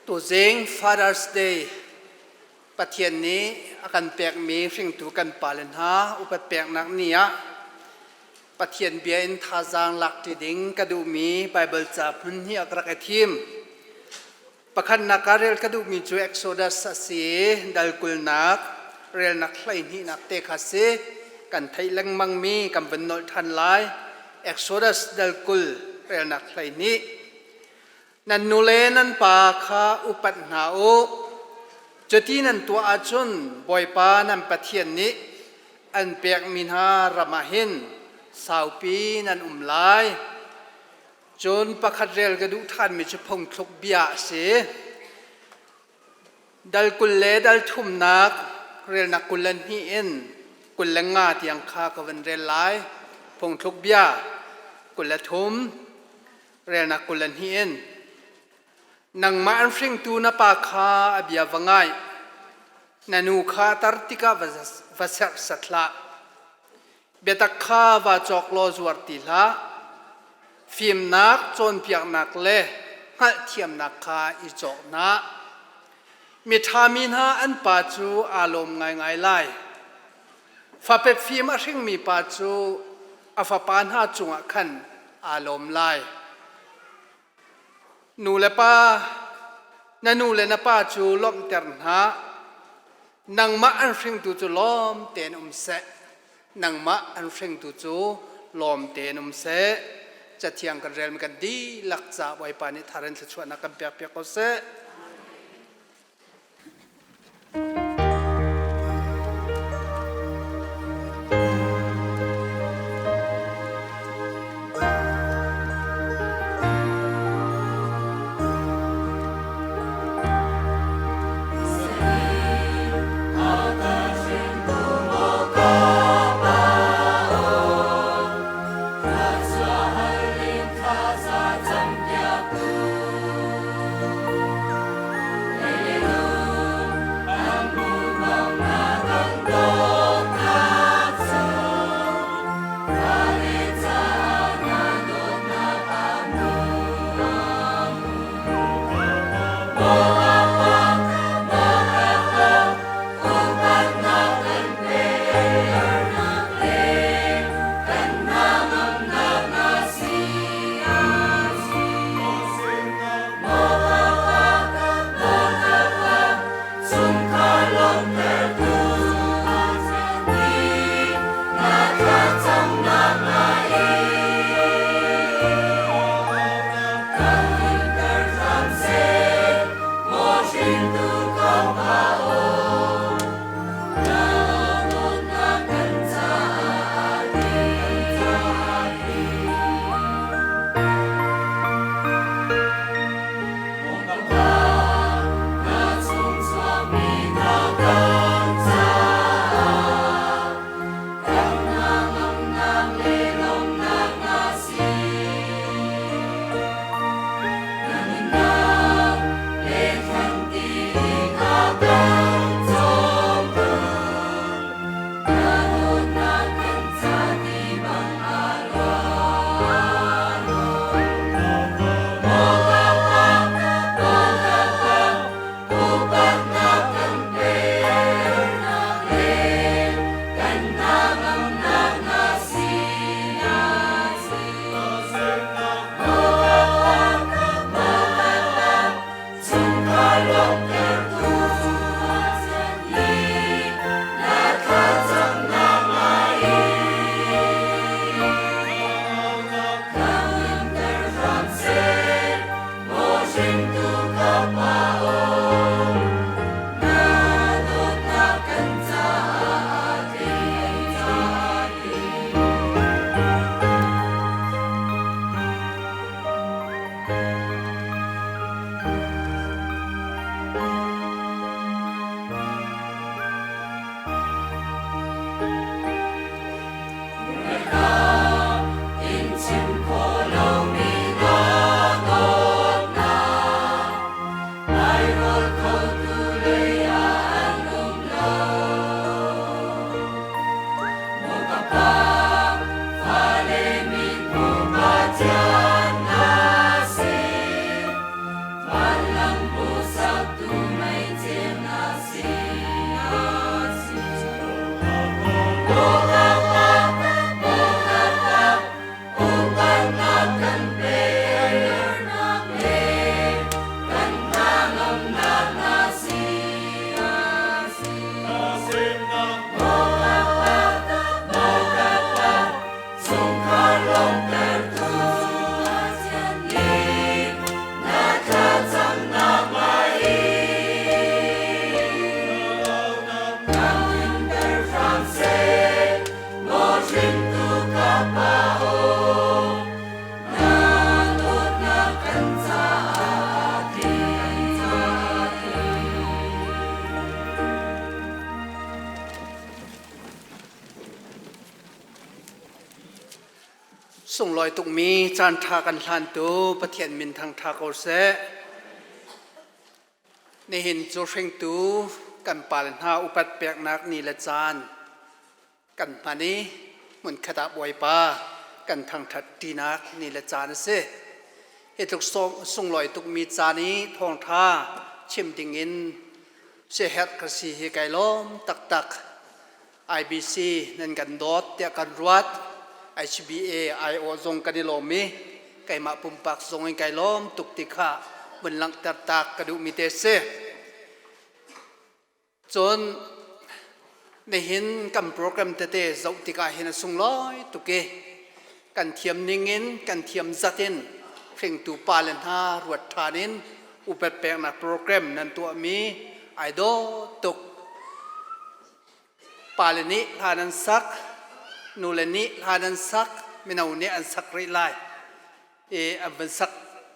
Tuzing Father's Day Pathian nih a kan pekmi hringtu kan pale hna upat peknak ni ah Pathian bia in thazaang lakṭi ding ka duhmi Baibal ca hmun hi a ka rak i thim. Pakhatnak ah rel ka duhmi cu Exodus a si i dal kulnak relnak 12nak te kha si. Kan theih lengmangmi kan vun nolh ṭhan lai. Exodus dal 20 relnak 12. Nan nu le nan pa kha upat hna u. Cuti nan tuah ahcun Bawipa nan Pathian nih an pekmi hna ram ah hin saupi nan um lai. Cun pakhat rel ka duh ṭhanmi cu phungthluk bia a si. Dal 20 le dal thumnak relnak 22 in 25 tiang kha ka van rel lai. Phungthluk bia 23 relnak 22 in nangmah an hringtu na pa kha a bia va ngai, na nu kha tar tikah va serhsat hlah. Biatak kha va cawk law zuar ti hlah. Fimnak cawnpiaknak le hngalhthiamnak kha i cawk hna. Miṭha mi hna an pa cu aa lawm ngaingai lai. Fapet fim a hringmi pa cu a fapa hna cungah khan aa lawm lai. Nu le pa, na nu le na pa cu lawmhter hna. Nangmah an hringtu cu lawm tein um seh. Nangmah an hringtu cu lawm tein um seh. Cathiang kan relmi kan dihlak ca Bawipa nih thar in thluachuahnak kan pekpiak ko seh. Sunglawi tukmi caanṭha kan hlantu Pathian min thangṭha ko seh. Nihin cu hringtu kan pale hna upat peknak ni le caan kan hman i hmunkhat ah Bawipa kan thangṭhat ṭinak ni le caan a si. Hi tluk sunglawi tukmi caan i thawngṭha chim dingin siaherh ka si hi kai lawm taktak. IBC nan kan dawt tiah kan ruat. HBA aiawh zong kan i lawm i keimah pumpak zong in kai lawm tuk ti kha vun langhter tak ka duhmi te si. Cun nihin kan program tete zoh tikah hin a sunglawi tuk i kan thiam ning in kan thiam zat in hringtu pale hna ruat ṭhan in upat peknak program nan tuahmi ai dawh tuk. Pale nih hla nan sak, nule nih hla nan sak, mino nih an sak rih lai. I an van sak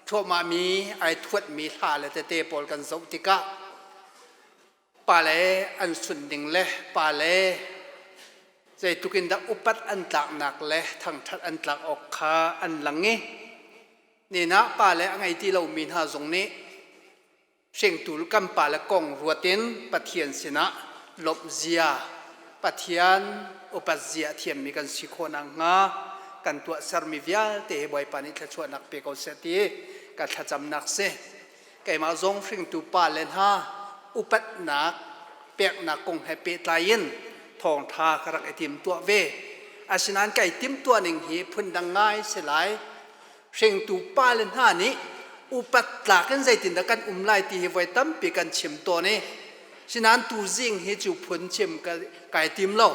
thluahmahmi ai thuatmi hla le tete pawl kan zoh tikah pale an sun ding le pale zeitluk in dah upat an tlaknak le thangṭhat an tlak awk kha an lang i nina pale a ngei ti lomi hna zong nih hringtu kan pale kong ruat in Pathian sinah lawmh zia Pathian upat zia a thiammi kan si khawh nakhnga kan tuahsermi vialte hi Bawipa nih thluachuahnak pe ko seh ti ka thlacamnak si. Keimah zong hringtu pa le hna upatnak peknak kong he pehtlai in thawngṭha ka rak i timtuah ve. Asinain kai timtuah ning hi phundang ngai si lai. Hringtu pa le hna nih upat tlak in zeitindah kan um lai ti hi voi tampi kan chim tawn i sinain tuzing hi cu phun chim kai tim lo.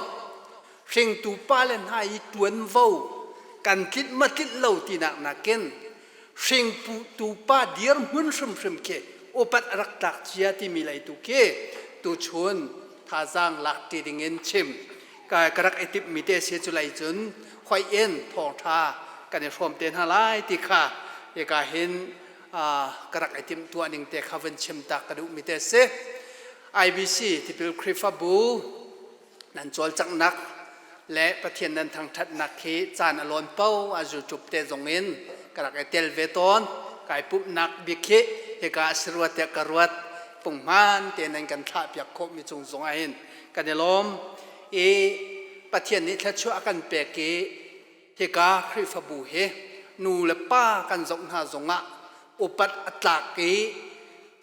Hringtu pa le hna i ṭuanvo kan tlinh ma tlinh lo tinak nakin hringtu pa dirhmun hrimhrim khi upat a rak tlak cia timi lei tu khi tuchun thazaang lak ṭi dingin chim ka rak i timhmi te si cu lei cun hoih in thawngṭha kan i hrawm te hna lai ti kha hika hin ka rak i timh tuah ning te kha vun chim tak ka duhmi te si. IBC Tipil Khrihfabu nan cawlcanghnak le Pathian nan thangṭhatnak hi caan a lawn po a YouTube te zong in ka rak i tel ve tawn. Kai pumhnak bik hi hika a si rua tiah ka ruat. Punghman te nan kan thlah piak khawhmi cung zong ah hin kan i lawm i Pathian nih thluachuah a kan pek i hika Khrihfabu hi nu le pa kan zoh hna zongah upat a tlak i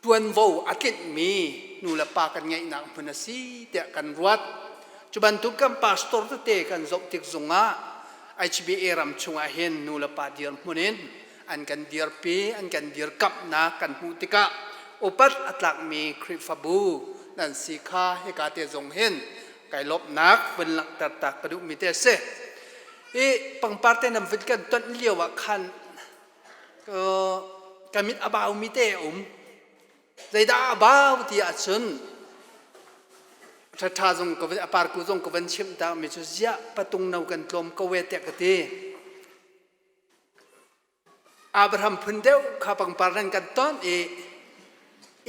ṭuanvo a tlinhmi nu le pa kan ngeihnak hmun a si tiah kan ruat. Cu bantuk kan pastor tete kan zoh tik zongah HBA ram chungah hin nu le pa dirhmun in an kan dirpi, an kan dirkamhnak kan hmuh tikah upat a tlakmi Khrihfabu nan si kha hika te zong hin kai lawmhnak vun langhter tak ka duhmi te a si. I pangpar te nan vun kan tonh lio ah khan ka mit a baumi te a um. Zeidah a bau ti ahcun ṭhaṭha zong ka a parku zong ka van chimh ta mi cu ziah patung no kan tlawm ko e tiah ka ti. Abraham phun deuh kha pangpar nan kan ton i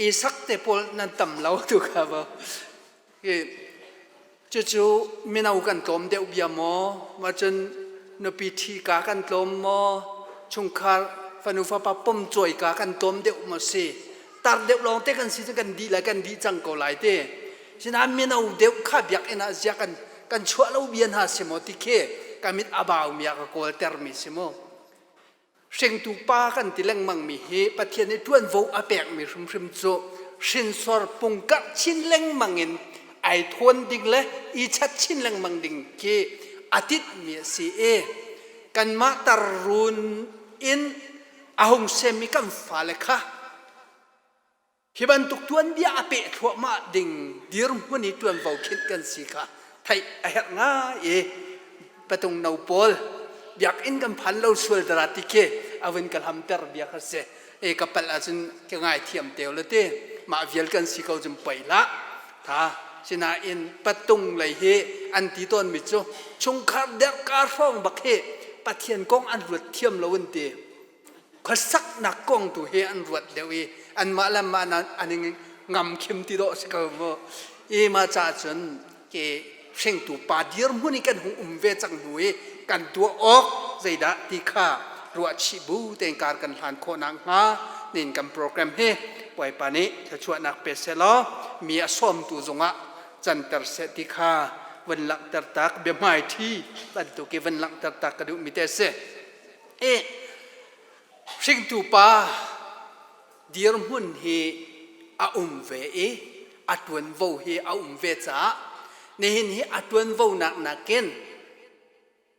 Isak te pawl nan tam lo tu kha bo. Cucu mino kan tlawm deuh bia maw? Ma cun nupi ṭhi ka kan tlawm maw? Chungkhar fanu fapa pom cawi ka kan tlawm deuh maw si? Tar deuh lawng te kan si cu kan dih lai kan dih cang ko lai te. Sinain mino deuh kha biakinn ah zia kan kan chuah lo bia hna si maw ti khi ka mit a baumi ah ka kawltermi si mu. Hringtu pa kan ti lengmangmi hi Pathian nih ṭuanvo a pekmi hrimhrim cu hrinsor pungkarh chin lengmang in ai thawn ding le i chat chin lengmang ding khi a tinhmi a si i kanmah tarrun in a hung semmi kan fale kha Hi bantuk tuanbia a peh thluahmah ding dirhmun i ṭuanvo khinh kan si kha theih a herh ngai i patung no pawl biakinn kan phan lo sual dara ti khi a vun ka hlamter bia kha si. E ka palh ahcun ka ngaithiam te la ti. Mah vial kan si ko cun poi hlah. Tha sinain patung lei hi an ti tawnmi cu chungkhar derka hrawng bak hi Pathian kong an ruat thiam lo an ti. Khuasaknak kong tu hi an ruat deuh i anmah le mah an i ngam khim ti dawh si ko mu. I mah caah cun ke hringtu pa dirhmun i kan hung um ve cang hnu i kan tuah awk. zeidah ti kha ruahchih bu tein kar kan hlan khawh nakhnga nin kan program hi Bawipa nih thluachuahnak pe seh law mi a sawmtu zungah canter seh ti kha van langhter tak biahmaiṭhi bantuk i van langhter tak ka duhmi te a si. I hringtu pa dirhmun hi a um ve i a ṭuanvo hi a um ve caah nihin hi a ṭuanvo nak nakin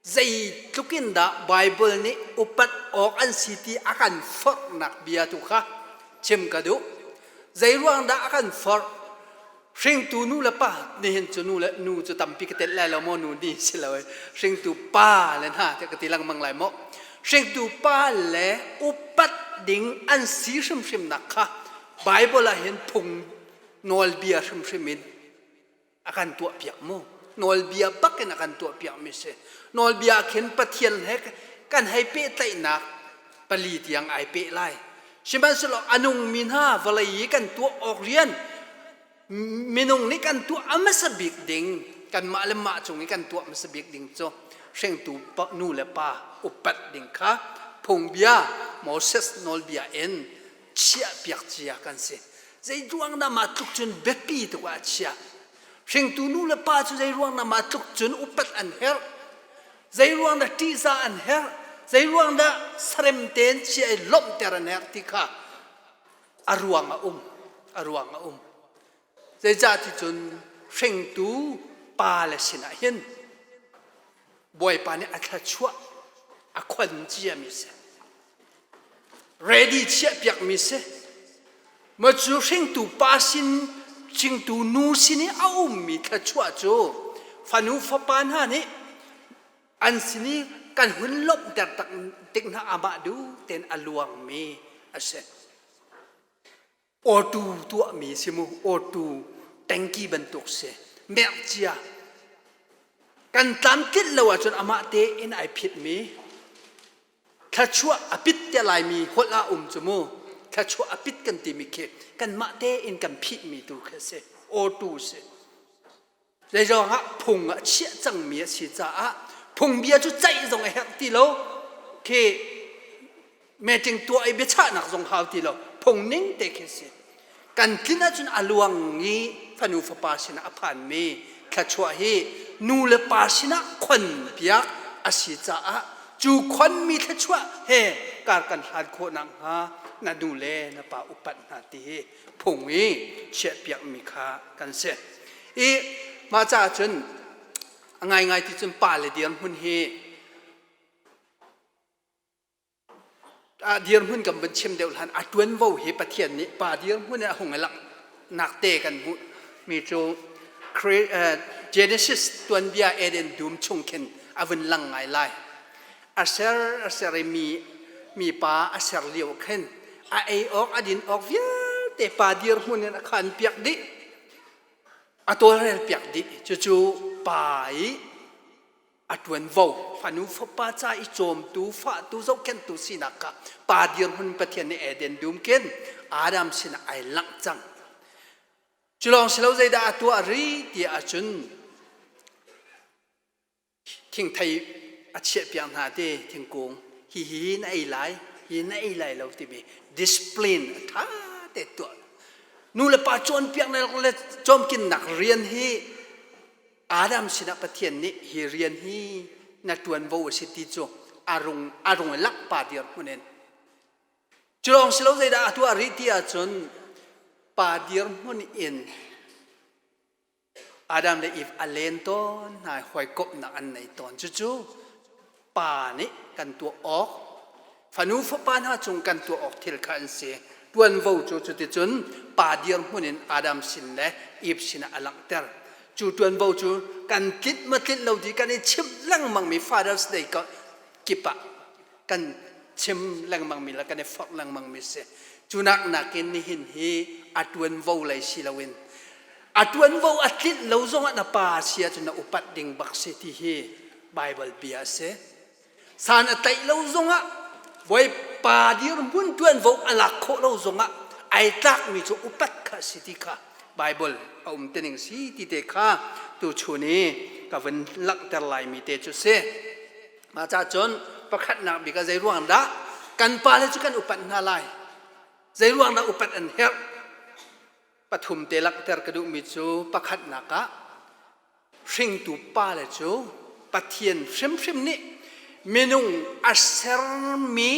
zeitluk in dah Bible nih upat awk an si ti a kan forhnak bia tu kha chim ka duh. Zeiruang dah a kan forh? Hringtu nu le pa nihin cu nu le nu cu tampi ka telh lai lo maw nu ni si lo hringtu pa le hna te ka ti lengmang lai maw hringtu pa le upat ding an si hrimhrim nak kha Bible ah hin phung nawlbia hrimhrim in a kan tuahpiak mu. Nawlbia bak in a kan tuahpiakmi si. Nawlbia khin Pathian he kan hei pehtlaihnak pali tiang ai peh lai. Sihmanhsehlaw a nungmi hna vawlei i kan tuah awk rian minung nih kan tuah a hmasa bik ding kanmah le mah cung i kan tuah hmasa bik ding cu hringtu nu le pa upat ding kha phungbia Moses nawlbia in chiahpiak cia kan si. Zeiruang dah mah tluk cun biapi tuk ah a chiah? Hringtu nu le pa cu zeiruang dah mah tluk cun upat an herh? Zeiruang dah ṭihzah an herh? Zeiruang dah sarem tein chia i lawmhter an herh ti kha a ruang a um. A ruang a um. Zeicah ti cun hringtu pa le sinah hin Bawipa nih a thluachuah a khon ciami si. Ready chiahpiakmi si. Ma cu hringtu pa sin, hringtu nu sin i a ummi thluachuah cu fanu fapa hna nih an sin i kan hun lawmhter tik hna amah duh tein a luangmi a si. Awtu tuahmi si mu, awtu tengki bantuk si. Merh cia. Kan tlamtlinh lo ahcun amah tein ai phitmi thluachuah a pit te laimi holh ah um cu mu. Thluachuah a pit kan timi khi kanmah tein kan phihmi tu khi a si. Awtu si. Zeizong ah phung ah chiah cangmi a si caah phungbia cu ceih zong a herh ti lo. Khi meeting tuah i biachahnak zong hau ti lo. Phung ning te khi si. Kan tlin ahcun a luang i fanu fapa sinah a phanmi thluachuah hi nu le pa sinah khon piak a si caah cu khonmi thluachuah he kar kan hlan khawh nakhnga na nu le na pa upat hna ti hi phung i chiahpiakmi kha kan si. I mah caah cun a ngaingai ti cun pa le dirhmun hi a dirhmun kan vun chim deuh hlan a tuanvo hi Pathian nih pa dirhmun in a hung i langhnak te kan hmuh mi cu Genesis tuanbia Eden dum chung khin a vun lang ngai lai. A ser a ser i mi mipa a ser lio khin a ei awk a din awk vialte pa dirhmun in a khan piak dih. A tawlrel piak dih. Cucu pa i a ṭuanvo fanu fapa ca i cawmtu fahtu zohkhenhtu sinak kha pa dirhmun Pathian nih Eden dum khin Adam sinah ai langh cang. Cu lawng si lo zeidah a tuah rih ti ahcun thingthei a chiahpiak hna ti thingkung hi hi na ei lai hi na ei lai lo timi discipline a ṭha te tuah nu le pa cawnpiaknak le cawmkinnak rian hi Adam sinah Pathian nih hi rian hi na ṭuanvo a si ti cu a rung a rung i lakpa dirhmun in cu lawng si lo zeidah a tuah rih ti ahcun pa dirhmun in Adam le Eve a len tawn hna i hawikomhnak an nei tawn. Cucu pa nih kan tuah awk, fanu fapa hna cung kan tuah awk thil kha an si. Tuanvo cu cuticun pa dirhmun in Adam sin le Eve sinah a langhter. Cu tuanvo cu kan tlinh ma tlinh lo ti kan i chimh lengmangmi Father's Day kip ah kan chim lengmangmi le kan i forh lengmangmi si. Cu nak nakin nihin hi a tuanvo lei si loin a tuanvo a tlinh lo zongah na pa si ahcun na upat ding bak si ti hi Bible bia a si. San a tlaih lo zongah pa dirhmun tuanvo a lak khawh lo zongah ai tlakmi cu upat kha si ti kha Bible a um tening si ti te kha tuchun i ka vun langhter laimi te cu si. Mah cah cun Pakhatnak bik ah zei ruang dah kan pale cu kan upat hna lai? Zei ruang dah upat an herh? Pathum te langhter ka duhmi cu pakhatnak ah hringtu pale cu Pathian hrimhrim nih minung a sermi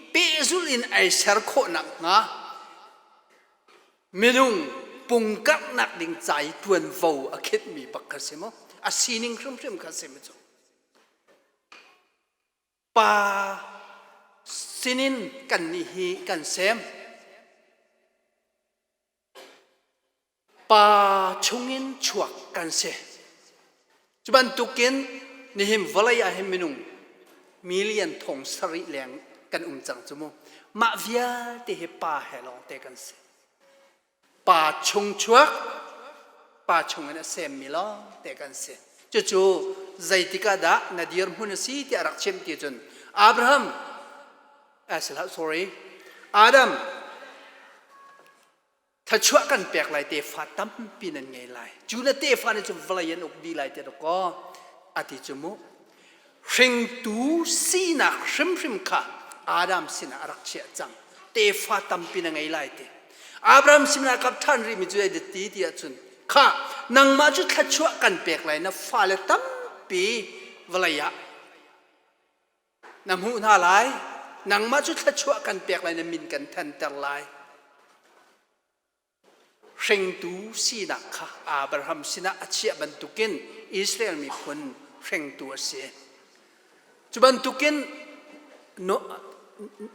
pehzulh in ai ser khawh nakhnga minung pungkarhnak ding ca i ṭuanvo a khenhmi bak kha si mu. A sining hrimhrim kha si mu cu. Pa sinin kannih hi kan sem. Pa chungin chuak kan si. Cu bantukin nihin vawlei ah hin minung million thong sarih leng kan um cang cu mu. Mah vialte hi pa he lawngte kan si. Pa chung chuak, pa chungin a semmi lawngte kan si. Cucu zeitik ah dah na dirhmun a si tiah rak chim ti cun Abraham, eh, sorry, Adam, thluachuah kan pek lai tefa tampi nan ngei lai cu na tefa nih cun vawlei an uk dih lai ti kaw a ti cu mu hringtu sinak hrimhrim kha Adam sinah a rak chiah cang tefa tampi na ngei lai ti Abraham sinah kap ṭhan rih mi cu ei ti ti ahcun kha nangmah cu thluachuah kan pek lai na fale tampi vawlei ah Na hmuh hna lai, nangmah cu thluachuah kan pek lai, na min kan thanter lai. Hringtu sinak kha Abraham sinah a chiah bantukin Israel miphun hringtu a si. Cu bantukin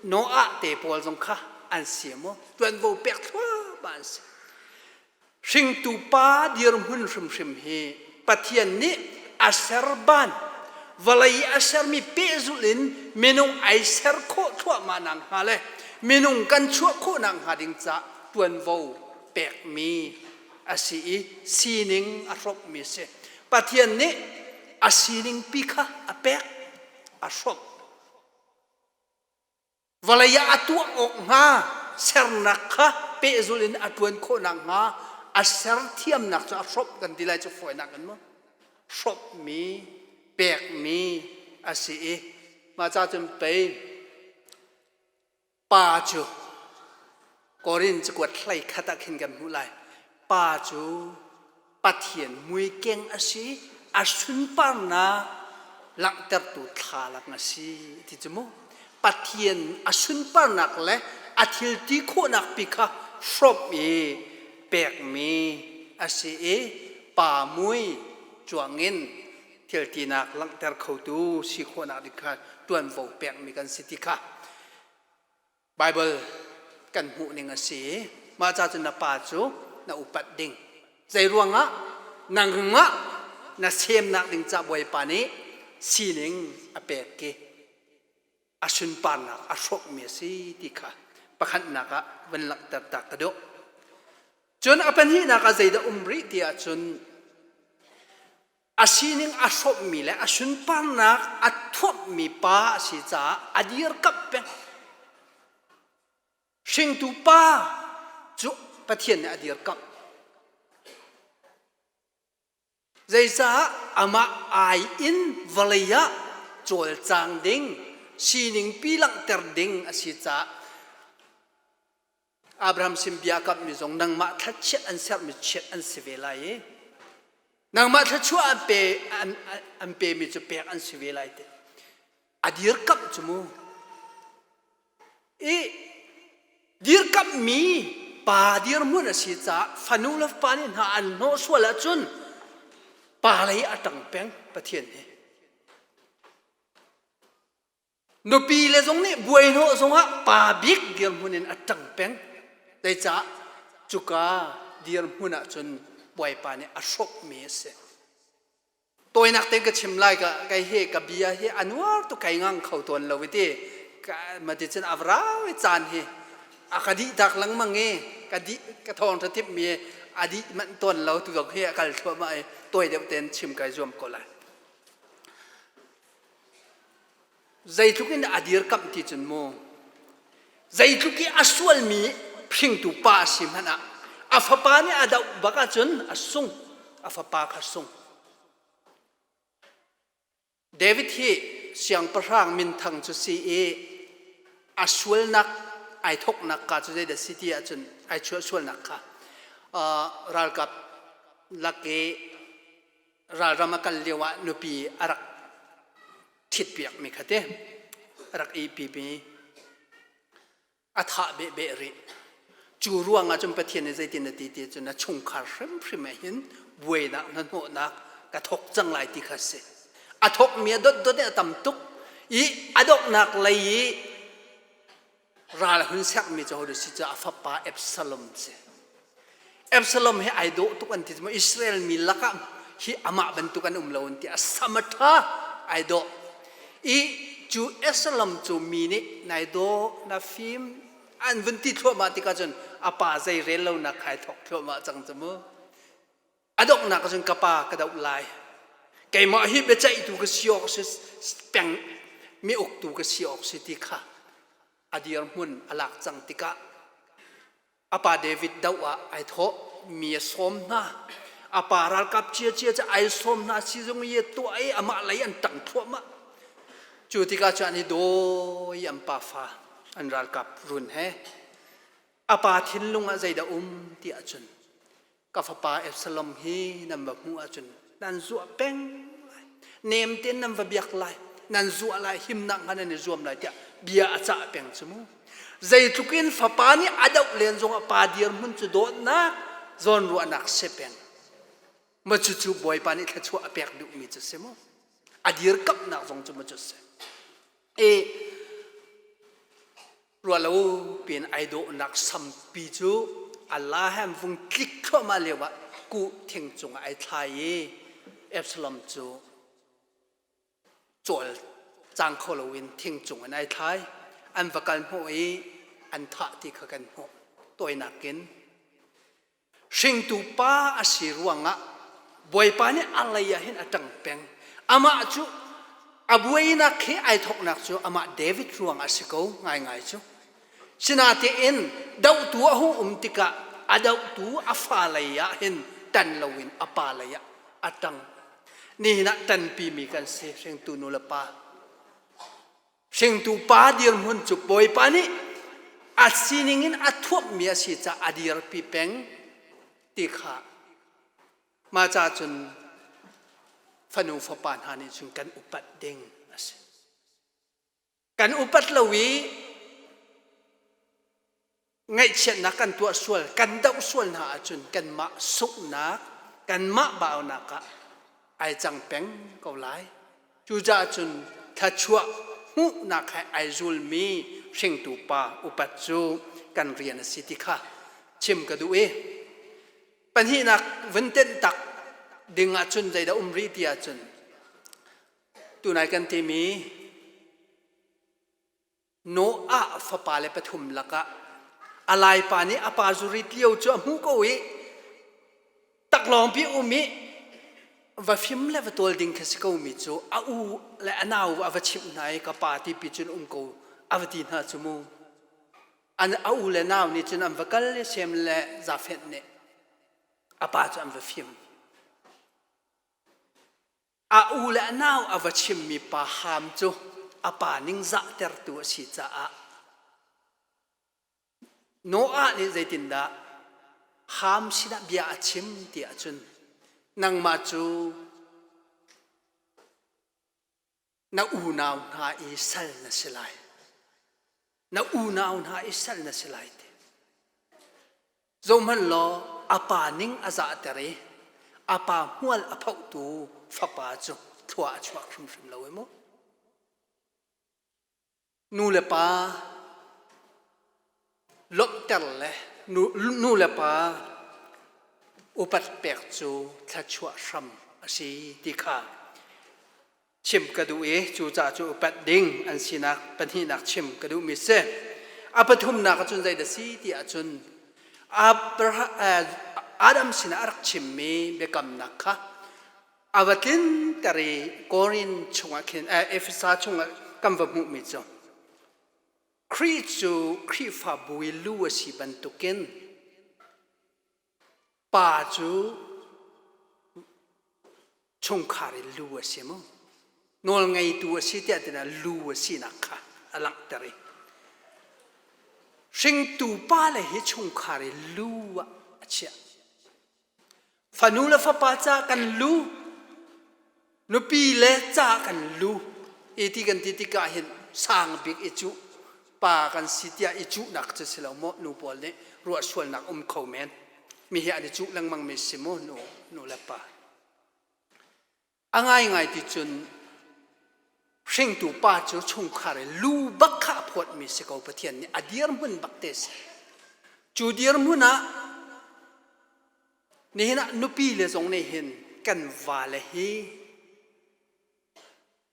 Noah te pawl zong kha an si mu, tuanvo pek thluahmah an si. Hringtu pa dirhmun hrimhrim hi Pathian nih a ser ban vawlei a sermi pehzulh in minung ai ser khawh thluahmah nak hnga le minung kan chuah khawh nak hnga ding caah tuanvo pekmi a si i sining a hrawmhmi a si. Pathian nih a sining pi kha a pek, a hrawmh. Vawlei ah a tuah awk hnga sernak kha pehzulh in a ṭuan khawh nakhnga a ser thiamnak cu a hrawmh kan ti lai cu fawinak in mu hrawmhmi pekmi a si i mah ca cun pei pa cu Korin cakuat hlei khat ah khin kan hmuh lai pa cu Pathian muikeng a si, a sunparnak langhtertu thlalang a si ti cu mu. Pathian a sunparnak le a thil ti khawhnak pi kha hrawmh i pekmi a si i pa mui cuangin thil tinak langhter khotu si khawhnak ding kha tuanvo pekmi kan si ti kha Baibal kan hmuh ning a si. Mah ca cun na pa cu na upat ding. Zei ruangah nangmah na semnak ding ca Bawipa nih sining a pek ki a sunparnak a hrawkmi a si ti kha pakhatnak ah van langhter ta ka duh. Cun a pahnihnak ah zeidah um rih ti ahcun A sining a hrawmhmi le a sunparnak a thuamhmi pa a si caah a dirkamh peng. Hringtu pa cu Pathian nih a dirkamh. Zeicah amah ai in vawlei ah cawlcang ding, sining pi langhter ding a si caah Abraham sin bia kamhmi zong nangmah thlachiat an sermi chiat an si ve lai i nangmah thluachuah an pe an, an pemi cu pek an si ve lai ti a dirkamh cu mu i dirkamhmi pa dirhmun a si caah fanu le fapa nih hna an hnawh sual ahcun pa lei a ṭang peng Pathian hi Nupi le zong nih buaihnawh zongah pa bik dirhmun in a ṭang peng. Zeicah cuka dirhmun ah cun Bawipa nih a hrawkmi a si. Tawinak tein ka chim lai ka kei hi ka bia hi a nuar tuk kai ngang kho tawn lo i ti ma ti cun a vrau i caan hi a ka dih tak lengmang i ka dih ka thawng ṭha tip mi a dih manh tawn lo tu zong hi a kal thluahmah i tawi deuh tein chim kai zuam ko lai. Zeitluk in a dirkamh ti cun mu zeitluk i a sualmi hringtu pa a si hmanh ah a fapa nih a doh bak ahcun a sung a fapa kha sung. David hi siangpahrang minthang cu si i a sualnak ai thoknak ka cu zeidah si ti ahcun ai chuah sualnak kha ralkap lak i ralram a kal lio ah nupi a rak ṭhitpiakmi kha te a rak ihpimi a thah behbeh rih. Cu ruangah cun Pathian nih zeitin a ti ti cun na chungkhar hrimhrim ah hin buainak hnahnawhnak ka thok cang lai ti kha a si. A thokmi a dotdot in a tam tuk i a donghnak lei i ral hun sermi cu hodah si cu a fapa Absalom si. Absalom hi ai dawh tuk an ti cu Israel mi lakah hi amah bantuk an um lo an ti a sam a ṭha ai dawh i cu Absalom cu mi nih nai dawh na fim an vun ti thluahmah tikah cun a pa zei rel lonak khai thok thluahmah cang cu mu a donghnak cun ka pa ka doh lai keimah hi biaceihtu ka si awk si peng mi uktu ka si awk si ti kha a dirhmun a lak cang tikah A pa David doh ah ai thawh mi a sawm hna. A pa ralkap ciacia cu ai sawm hna sizung i tuah i amah lei an ṭang thluahmah. Cu tikah cun an i dawi an pafa an ralkap run he. A pa thinlung ah zeidah um ti ahcun ka fapa Absalom hi nan va hmuh ahcun nan zuah peng lai nem tein nan va biak lai nan zuah lai himnak hnga nan i zuam lai tiah bia a cah peng cu mu zeitluk in fapa nih a doh len zong a pa dirhmun cu dawtnak zawnruahnak si peng ma cucu bawipa nih thluachuah a pek duhmi cu si mu a dirkamhnak zong cu ma cu si e Ruahlo piin ai dawhnak sampi cu Allah he an vung tlik thluahmah lio ah kuh thing cungah ai thlai i Absalom cu cawl cang kho loin thing cung in ai thlai. An va kal hnawh i an thah ti kha kan hmuh. Tawinak in Hringtu pa a si ruangah Bawipa nih a lei ah hin a ṭang peng. Amah cu a buainak hi ai thawknak cu amah David ruangah a si ko ngaingai cu. Sinatein dohtu a hung um tikah a dohtu a fa lei ah hin ṭan loin a pa lei ah a ṭang. Nihin ah ṭanpimi kan si hringtu nu le pa. Hringtu pa dirhmun cu Bawipa nih a sining in a thuamhmi a si caah a dirpi peng ti kha mah ca cun fanu fapa hna nih cun kan upat ding a si. Kan upat lo i ngaihchiatnak kan tuah sual kan doh sual hna ahcun kanmah sunghnak kanmah baunak ah ai cang peng ko lai cucaah cun thluachuah hmuhnak he ai zulmi hringtu pa upat cu kan rian a si ti kha chim ka duh i pahnihnak vun tenh tak ding ahcun zeidah um rih ti ahcun tunai kan timi Noah fapale pathum lakah a laipa nih a pa zurit lio cu a hmuh ko i taklawngpi um i va fim le va tawl ding kha si ko mi cu a u le a nau a va chimh hna i ka pa ti pi cun um ko a va ti hna cu mu an a u le nau nih cun an va kal i Sem le Jafeth nih a pa cu an va fim A u le a nau a va chimmi pa Ham cu a pa ningzahtertu a si caah Noah nih zeitindah Ham sinah bia a chim ti ahcun nangmah cu na unau hna i sal na si lai. Na unau hna i sal na si lai ti. Zohhmanh law a pa ning a zahter i a pa hmual a phohtu fapa cu thlua a chuak hrimhrim lo i mu. Nu le pa lawmhter le nu le pa upat pek cu thluachuah hram a si ti kha chim ka duh i cucaah cu upat ding an sinak pahnihnak chim ka duhmi si. A pathumnak ahcun zeidah si ti ahcun Adam sinah a rak chimmi biakamnak kha a va tlinter i Korin chungah khin Efesa chungah kan va hmuhmi cu Khrih cu Khrihfabu i lu a si bantukin pa cu chungkhar i lu a si mu. Nawlngeitu a si tiah tina lu a sinak kha a langhter i hringtu pa le hi chungkhar i lu ah a chiah. Fanu le fapa ca kan lu, nupi le ca kan lu i ti kan ti tikah hin sang bik i cuh pa kan si tiah i cuhnak cu si lo maw nu pawl nih ruah sualnak um kho men mi hi an i cuh lengmang mi si mu nu nu le pa. A ngaingai ti cun hringtu pa cu chungkhar i lu bak kha a phawtmi si ko Pathian nih a dirhmun bak te si. Cu dirhmun ah nihin ah nupi le zong nih hin kan vale hi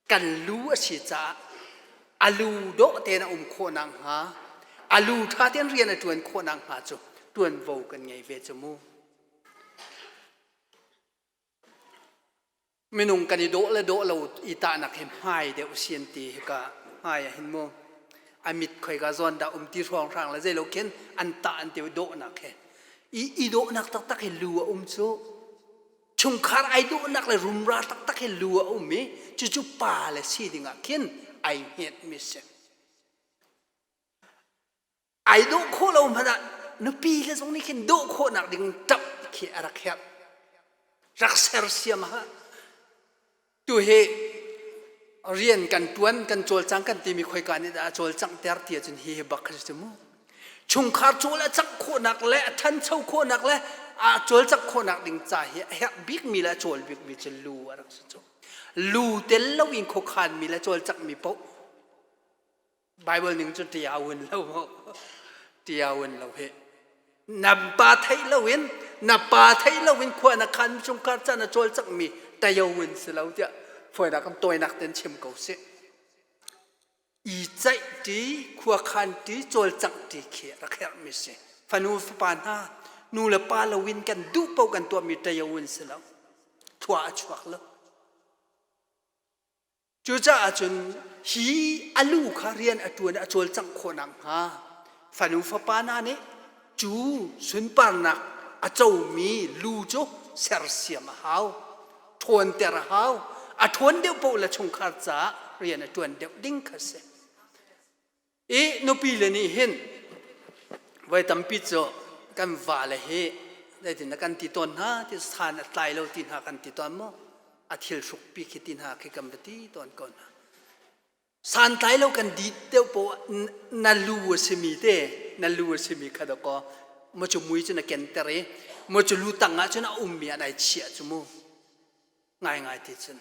kan lu a si caah a lu dawh tein a um khawh nakhnga a lu ṭha tein rian a ṭuan khawh nakhnga cu ṭuanvo kan ngei ve cu mu. Minung kan i dawh le dawh lo i tahnak hi hmai deuh si an ti hika hmai ah hin mu a mit khoika zawn dah um ti hrawnghrang le zeilo khin an tah an ti dawhnak he i i dawhnak taktak hi lu a um cu chungkhar ai dawhnak le rumra taktak hi lu a um i cucu pa le si dingah khin ai hnget mi si. Ai dawh khawh lo hmanh ah nupi le zong nih khin dawh khawhnak ding ṭap khi a rak herh. Rak sersiam ha. Tu hi rian kan ṭuan kan cawlcang kan timi khoika nih dah a cawlcanghter ti ahcun hi hi bak kha si mu. Chungkhar cawl a cangh khawhnak le a ṭhancho khawhnak le a cawlcangh khawhnak ding ca hi a herh bikmi le a cawl bikmi cu lu a rak si cu. Lu tel loin khuakhanmi le cawlcanghmi paoh Bible ning cu ṭiaun lo mu ṭiaun lo hi na pa theih loin na pa theih loin khua na khan chungkhar ca na cawlcangh mi tayoun si lo tiah fawinak kan tawinak ten chim ko sih i ceih ṭi khua khan ṭi cawlcangh ṭi khi rak herh mi si fanu fapa hna nu le pa loin kan duh paoh kan tuah mi tayoun si lo thua a chuak lo. Cucaah cun hi a lu kha rian a ṭuan i a cawlcangh khawh nakhnga fanu fapa hna nih cu sunparnak a comi lu cu sersiam a hau, ṭhawnter a hau. A ṭhawn deuh paoh le chungkhar caah rian a ṭuan deuh ding kha a si. I nupile nih hin voi tampi cu kan vale hi zeitin dah kan ti tawn hna ti san a tlai lo ti hna kan ti tawn maw a thil hrukpi khi ti hna khi kan va ti tawn ko hna santlai lo kan dit deuh poah na lu a simi te na lu a simi kha dakaw mo cu mui cu na kenter i mo cu lu tang ah cun a ummi ah nai chiah cu mu ngaingai ti cun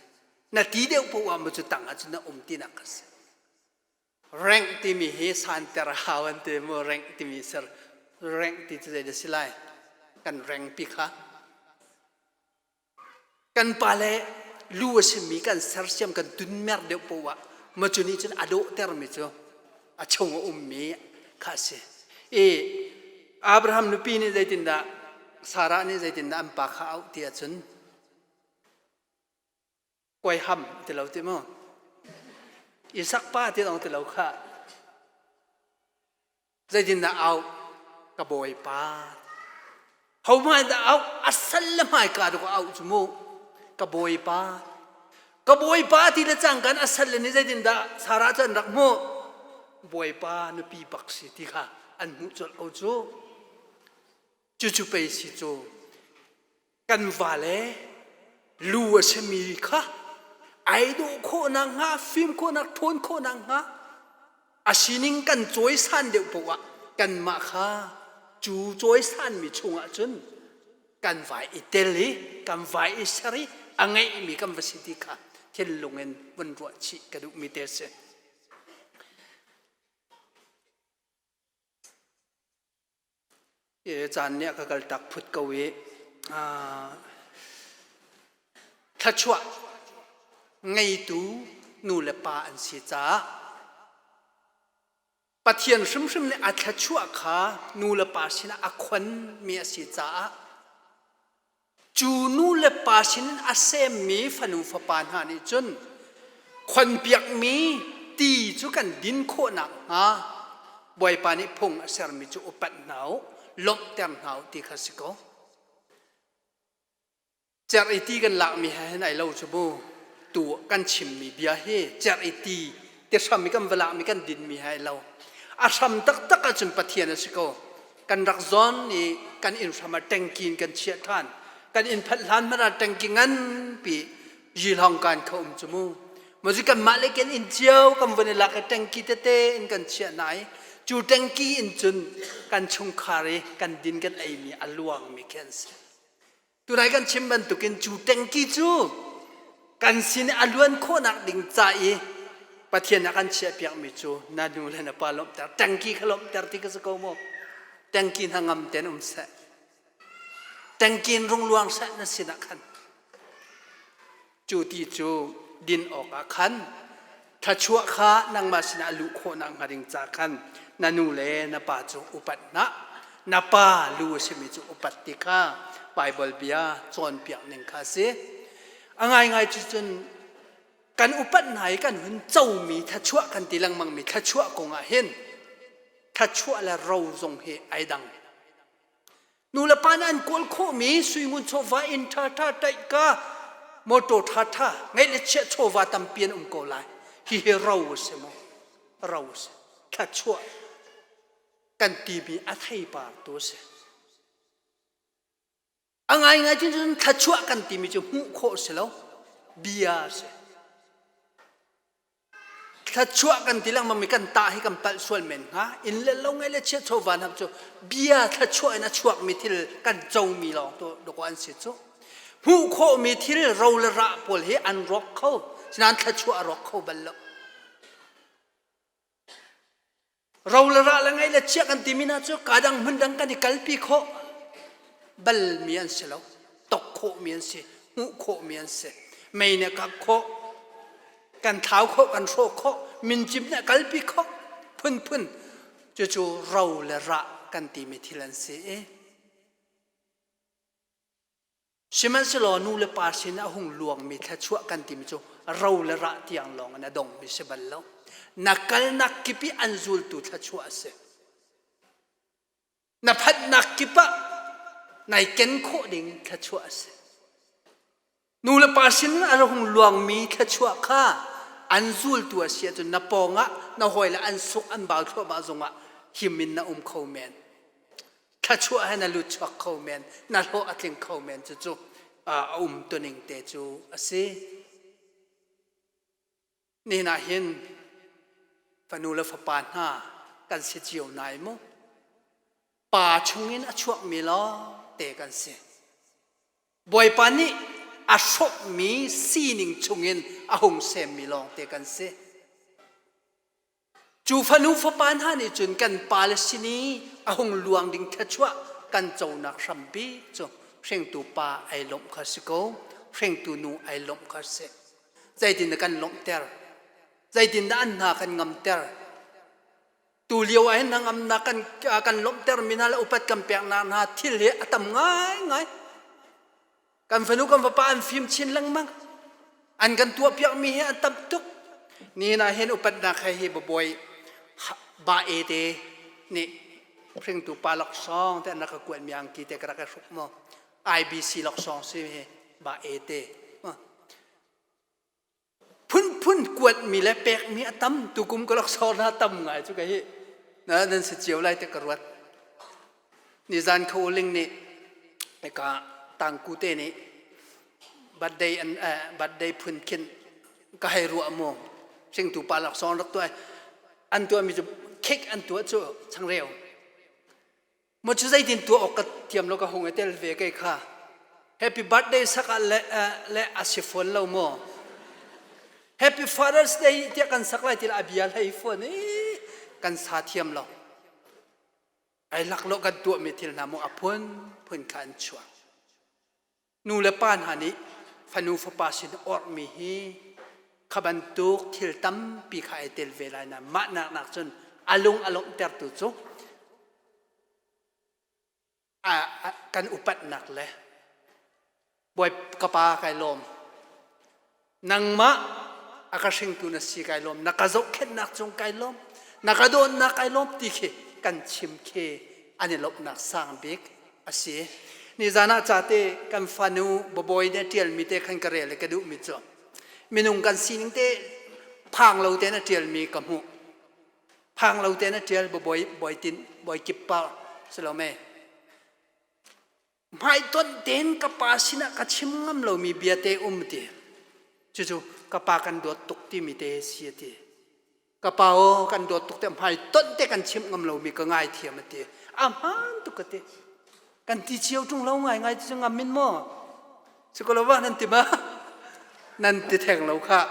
na ti deuh poah mo cu tang ah cun na um tinak kha si. Rank timi hi santer a hau an ti mu rank timi ser rank ti cu zei dah si lai kan rank pi kha kan pale lu a simi kan sersiam kan tunmer deuh poah ma cu nih cun a dawhter mi cu a chung a ummi kha a si i Abraham nupi nih zeitindah Sarah nih zeitindah an pa kha auh ti ahcun Kuai ham ti lo ti mu. Isak pa ti dong ti lo kha. Zeitindah au ka bawipa. Ho hmai dah au asal le hmai ka duk au cu mu. Ka bawipa. Ka bawipa ti le cang kan asal le ni zeitindah Sarah cu an rak hmuh. Bawipa nupi bak si ti kha an hmuh colh ko cu. Cucu pei si cu Kan vale lu a simi kha ai dawh khawh nakhnga, fim khawhnak, ṭhawn khawh nakhnga a sining kan cawisan deuh paoh ah kanmah kha cu cawisanmi chungah cun kan vai i tel i kan vai i ser i a ngeihmi kan va si ti kha thinlung in vun ruah chih ka duhmi te a si. Caan nih a ka kaltak phut ko i thluachuah ngeitu nu le pa an si caah Pathian hrimhrim nih a thluachuah kha nu le pa sinah a khonmi a si caah Cu nu le pa sinin a semmi fanu fapa hna nih cun khonpiakmi ti cu kan din khawh nakhnga Bawipa nih phung a sermi cu upat hna u, lawmhter hna u ti kha si ko. Cerh i ti kan lakmi he hin ai lo cu mu. tu kan chimmi bia hi cerh i ti ti hram i kan va lakmi kan dinmi hai lo. A hram taktak ahcun Pathian a si ko. Kan rak zawn i kan inn hram ah tengki in kan chiah ṭhan. Kan inn phanh hlan hmanh ah tengki nganpi yilhong kan kha um cu mu. Mazu kanmah le kan inn cio kan vun i lak i tengki tete in kan chiah hna i cu tengki in cun kan chungkhar i kan din kan eimi a luangmi khi an si. Tunai kan chim bantukin cu tengki cu kan sin a luan khawhnak ding ca i Pathian a kan chiahpiakmi cu na nu le na pa lawmhter tengki kha lawmhter ti ka si ko maw tengki hna ngam ten um seh tengki in rung luang seh na sinah khan Cu ti cu din awkah khan thluachuah kha nangmah sinah a luh khawhnak hnga ding ca khan na nu le na pa cu upat hna. Na pa lu a simi cu upat ti kha Baibal bia cawnpiak ning kha a si. A ngaingai cu cun kan upat hna i kan hun comi thluachuah kan ti lengmangmi thluachuah kong ah hin thluachuah le ro zong hi ai dang. Nulepa nih an kawl khawhmi suingun chawva inn ṭhaṭha ṭaihka motor ṭhaṭha ngeih le chiah chawva tampi an um ko lai. Hihi ro a si maw? Ro a si. Thluachuah kan timi a theipar tu a si. A ngaingai cun thluachuah kan timi cu hmuh khawh a si lo. Bia a si. Thluachuah kan ti lengmang mi kan tah hi kan palh sual men hnga. Inn le lo ngeih le chiat chawva hna cu bia thluachuah in a chuakmi thil kan comi lawng tu dawkaw an si cu. Hmuh khawhmi thil ro le rah pawl hi an rawk kho. Sinain thluachuah a rawk kho bal lo. Ro le rah le ngeih le chiah kan timi hna cu kadang hmun dang kan i kalpi khawh balmi an si lo. Tok khawhmi an si. Hmuh khawhmi an si. Mei nih a kangh khawh. Kan thlau khawh, kan hrawh khawh. Mincim nih a kalpi khawh. Phunphun. Cucu ro le rah kan timi thil an si i Sihmanhsehlaw nu le pa sin a hung luangmi thluachuah kan timi cu ro le rah tiang lawng in a dongmi si bal lo. Na kalnak kip i an zultu thluachuah a si. Na phanhnak kip ah nai ken khawh ding thluachuah a si. Nu le pa sin a hung luangmi thluachuah kha an zultu a si ahcun na pawngah na hawile an suk an bau thluahmah zongah him in na um kho men. Thluachuah he na lut chuak kho men na hlawh a tling kho men cucu a um tuning te cu a si. Nihin ah hin fanu le fapa hna kan si cio nai mu. Pa chungin a chuakmi lawng te kan si. Bawipa nih a hrawhmi sining chungin a hung semmi lawng te kan si. Cu fanu fapa hna nih cun kan pale sin i a hung luang ding thluachuah kan conak hrampi cu hringtu pa ai lawmh kha si ko, hringtu nu ai lawmh kha si. Zeitin dah kan lawmhter? Zeitin dah an hna kan ngamter? Tu lio ah hin hnangamnak kan kan lawmhter mi hna le upat kan peknak hna thil hi a tam ngaingai. Kan fanu kan fapa an fim chin lengmang. An kan tuahpiakmi hi an tam tuk. Nihin ah hin upatnak he hi babawi ba e te nih hringtu pa laksawng te an rak ka kuatmi angki te ka rak i hruk mu. IBC laksawng si hi ba e te. Phunphun kuatmi le pekmi a tam tukum ka laksawng hna tam ngai cu ka hi na nan si cio lai te ka ruat nizan kho ling nih ka tangku te nih birthday an birthday phun khin ka hei ruah mu hringtu pa laksawng rak tuah an tuahmi cu cake an tuah cu changreu Maw cu zeitin tuah awk ka thiam lo ka hung i tel ve kei kha. Happy birthday sak ah le, le a si fawn lo maw? Happy Father's Day tiah kan sak lai ti a bia hlei fawn i kan sa thiam lo. Ai laklawh kan tuahmi thil hna maw a phun phun kha an chuak. Nu le pa hna nih fanu fapa sin orhmi hi kha bantuk thil tampi kha ai tel ve lai na mah nak nak cun a lung a lawmhtertu cu kan upatnak le bawi ka pa kai lawm nangmah a ka hringtu na si kai lawm na ka zohkhenhnak cung kai lawm na ka dawtnak kai lawm ti khi kan chim khi an i lawmhnak sang bik a si nizan ah cate kan fanu babawi nih a ṭialmi te khan ka rel i ka duhmi cu. Minung kan sining te phang lo tein a ṭialmi ka hmuh. Phang lo tein a ṭial bawi bawi tin bawi kip pa si lo me. Hmaitonh tein ka pa sinah ka chim ngam lomi bia te um ti. Cucu ka pa kan dawt tuk timi te si a ti. Ka pa aw kan dawt tuk te hmaitonh te kan chim ngam lomi ka ngaithiam a ti. A hmaan tuk ka ti. Kan ti cio ṭung lo ngaingai ti cu ngam in maw? Si ko lo va nan ti ma? Nan ti theng lo khah.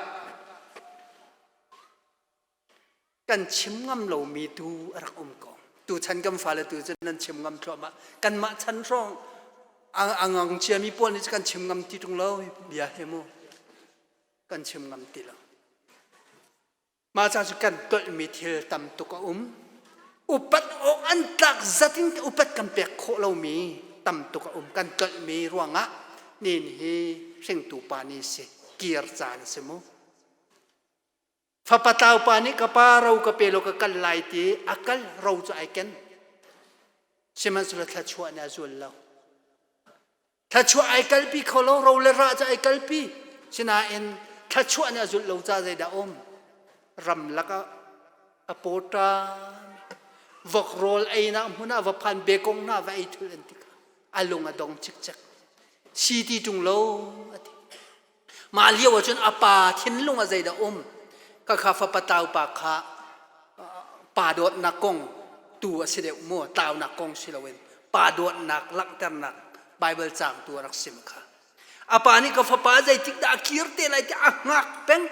Kan chim ngam lomi tu a rak um ko. Tuchan kan fale tu cu nan chim ngam thluahmah. Kanmah chan hrawng a ngang ciami pawl nih kan chim ngam ti ṭung lo bia he mu. Kan chim ngam ti lo. Mah ca cu kan tolhmi thil tam tuk a um. Upat awk an tlak zat in upat kan pek khawh lomi tam tuk a um. Kan tolhmi ruangah nin hi hringtu pa ni si kir caan a si mu. Fapa tlau pa nih ka pa ro ka pe law ka kal lai ti a kal ro cu ai ken. Sihmanhsehlaw thluachuah nih a zul lo. Thluachuah ai kalpi kho lo, ro le rah cu ai kalpi. Sinain thluachuah nih a zulh lo ca zeidah um? Ramlak ah a pawṭa vok rawl einak hmun ah va phan bekong hna va ei thul an ti kha a lung a dong cikcek. Si ti ṭung lo a ti. Mah lio ahcun a pa thinlung ah zeidah um? Khakha fapa tlau pa kha pa dawtnak kong tu a si deuh mu, tlaunak kong si loin pa dawtnak langhternak Bible caang tu a rak sim kha. A pa nih ka fapa zeitik dah a kir te lai ti a hngak peng.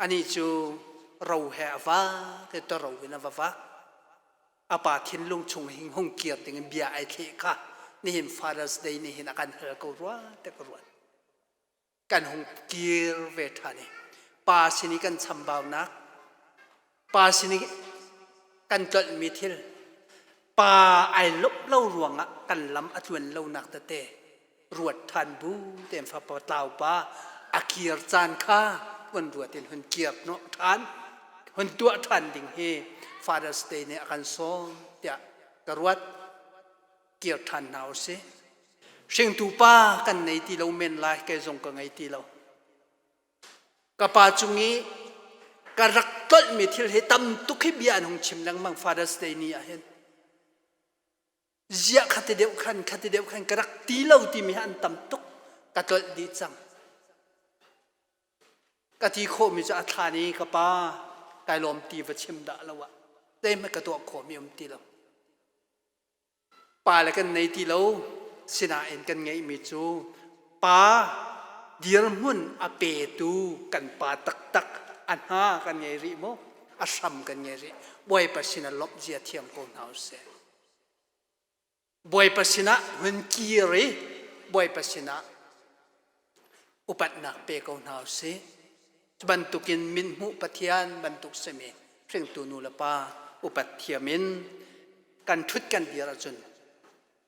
Anih cu ro he a va te to ro in a va va. A pa thinlung chung hin hung kir ding in bia ai thleh kha nihin Father's Day nih hin a kan hal ko rua te ka ruat. Kan hung kir ve ṭhan i pa sin i kan chambaunak, pa sin i kan tlolhmi thil, pa ai lawmh lo ruangah kan lam a tluan lonak tete ruat ṭhan bu tein fapa tlau pa a kir caan kha hun ruat in hun kir hnawh ṭhan hun tuah ṭhan ding hi Father's Day nih a kan sawm tiah ka ruat. Kir ṭhan hna usih. Hringtu pa kan nei ti lo men lai kei zong ka ngei ti lo. Ka pa cung i ka rak tlolhmi thil hi tam tuk hi bia an hung chim lengmang Father's Day ni ah hin. Ziah khati deuh khan khati deuh khan ka rak ti lo timi hi an tam tuk ka tlolh dih cang. Ka ti khawhmi cu a thlan i ka pa kai lawm ti va chim dah lo ah zeihmanh ka tuah khawhmi um ti lo. Pa le kan nei ti lo sinain kan ngeihmi cu pa dirhmun a petu kan pa taktak a hna kan ngei rih maw? A hram kan ngei rih. Bawipa sin ah lawmh zia thiam ko hna usih. Bawipa sinah hun kir i Bawipa sinah upatnak pe ko hna usih. Cu bantukin mithmuh Pathian bantuk simi hringtu nu le pa upat thiam in kan ṭhut kan dir ahcun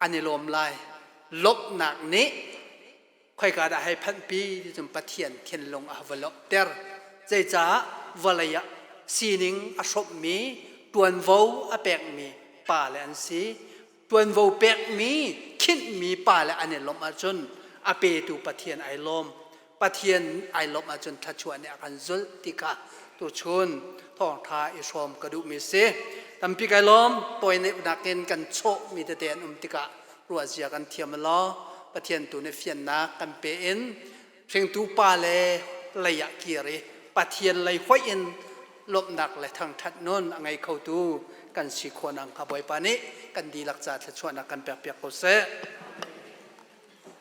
an i lawm lai. Lawmhnak nih khoika dah hei phanhpi ti cun Pathian thinlung a va lawmhter. Zeicah vawlei ah sining a hrawmhmi, ṭuanvo a pekmi pale an si. Ṭuanvo pekmi, khinhmi pale an i lawmh ahcun a petu Pathian ai lawm. Pathian ai lawmh ahcun thluachuah nih a kan zulh ti kha tuchun thawngṭha i hrawm ka duhmi si. Tampi kai lawm, tawi nakin kan chawhmi tete an um tikah ruahzia kan thiam law Pathian tu nih fiannak kan pe in hringtu pa le lei ah kir i Pathian lei hoih in lawmhnak le thangṭhat nun a ngei khotu kan si khawh nakhnga Bawipa nih kan dihlak ca thluachuahnak kan pekpiak ko seh.